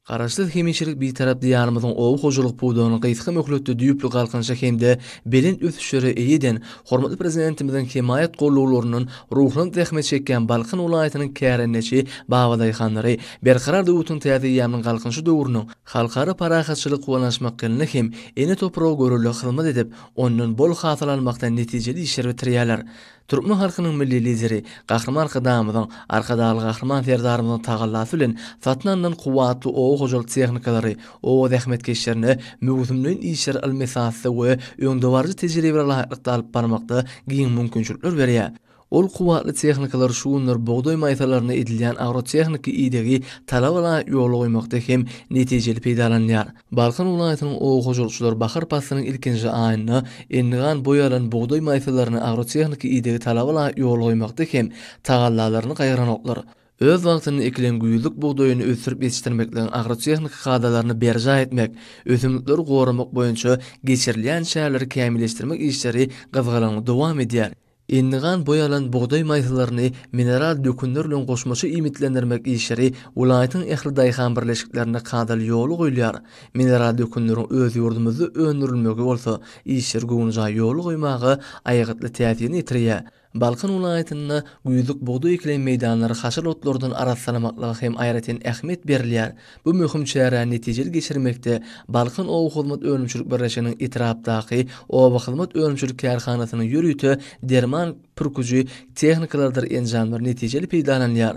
Garaşsyz hemişelik Bitarap Diýarymyzyň oba hojalyk pudagyny gysga möhletde düýpli galkynyşa hem-de belent ösüşlere eýe eden hormatly Prezidentimiziň hemaýat gollawlaryndan ruhlanyp zähmet çekýän Balkan welaýatynyň kärendeçi babadaýhanlary Berkarar döwletiň täze eýýamynyň Galkynyşy döwrüniň Halkara parahatçylyk guwanyşmak ýylynda hem ene topraga görelde hyzmat edip, ondan bol hasyl almakda netijeli işleri bitirýärler. Türkmen halkynyň Milli Lideri Gahryman Arkadagymyzyň, Arkadagly Gahryman Serdarymyzyň tagallasy bilen satyn alnan kuwwatly oba hojalyk tehnikalary oba zähmetkeşlerine möwsümleýin işleri ylmy esasda we öňdebaryjy tejribelere laýyklykda alyp barmakda giň mümkinçilikler berýär. Ol kuwwatly tehnikalar şu günler bugdaý maýsalaryna edilýän agrotehniki idegi talaba laýyk ýola goýmakda hem netijeli peýdalanylýar. Balkan welaýatynyň oba hojalykçylary bahar paslynyň ilkinji aýynda endigan boý alan bugdaý maýsalaryna agrotehniki idegi talaba laýyk ýola goýmakda hem tagallalaryny gaýgyranoklar. Öz wagtynda ekilen güýzlük bugdaýyny ösdürip ýetişdirmekligiň agrotehniki kadalaryny berjaý etmek, ösümlikleri goramak boýunça geçirilýän çäreleri kämilleşdirmek işleri gyzgalaňly dowam edýär. Endigan boý alan bugdaý maýsalaryny mineral dökünler bilen goşmaça iýmitlendirmek işleri welaýatyň ähli daýhan birleşiklerinde kadaly ýola goýulýar. Mineral dökünleriň öz ýurdumyzda öndürilmegi bolsa işleri göwnejaý ýola goýmaga aýgytly täsirini ýetirýär. Balkan welaýatynda güýzlük bugdaý ekilen meýdanlary haşal otlardan arassalamaklyga hem aýratyn ähmiýet berilýär. Bu möhüm çäräni netijeli geçirmekde Balkan obahyzmat önümçilik birleşiginiň etrapdaky Obahyzmat önümçilik kärhanasynyň ýörite derman pürküji tehnikalarydyr enjamlary netijeli peýdalanylýar.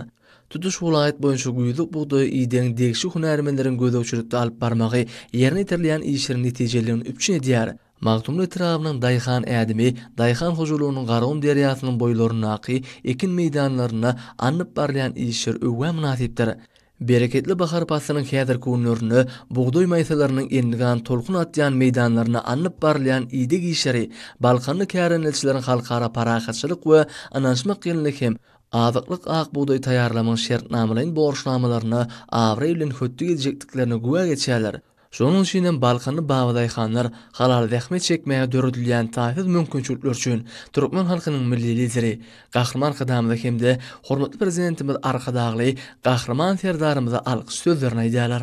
Tutuş welaýat boýunça güýzlük bugdaýa idegiň degişli hünärmenleriň gözegçilikde alyp barmagy ýerine ýetirilýän işleriň netijeliligini üpjün edýär. Magtymguly etrabynyň Daýhan ädimi daýhan hojalygynyň Garagum derýasynyň boýlaryndaky ekin meýdanlarynda alnyp barylýan işler öwgä mynasypdyr. Bereketli bahar paslynyň häzirki günlerinde bugdaý maýsalarynyň endigan tolkun atýan meýdanlarynda alnyp barylýan ideg işleri balkanly kärendeçileriň Halkara parahatçylyk we ynanyşmak ýylynda hem azyklyk ak bugdaý taýýarlamagyň şertnamalaýyn borçnamalaryna abraý bilen hötde geljekdiklerine güwä geçýärler. Şonuň üçin hem balkanly babadaýhanlar halal zähmet çekmäge döredilýän taýsyz mümkinçilikler üçin türkmen halkynyň Milli Lideri Gahryman Arkadagymyza hem-de hormatly Prezidentimiz Arkadagly Gahryman Serdarymyza alkyş sözlerini aýdýarlar.